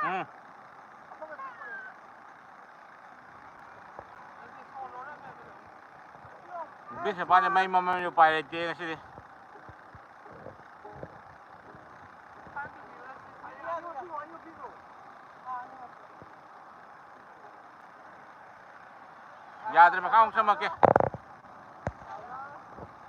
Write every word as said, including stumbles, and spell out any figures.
ꯎꯝ꯫ ꯕꯤꯁ ꯃꯄꯥꯟꯗ ꯃꯩ ꯃꯝꯃꯕꯅꯤꯅ ꯎꯄꯥꯏ ꯂꯩꯇꯦ ꯉꯁꯤꯗꯤ꯫ ꯌꯥꯗ꯭ꯔꯦ, ꯃꯈꯥ ꯑꯃꯨꯛ ꯆꯪꯉꯛꯀꯦ꯫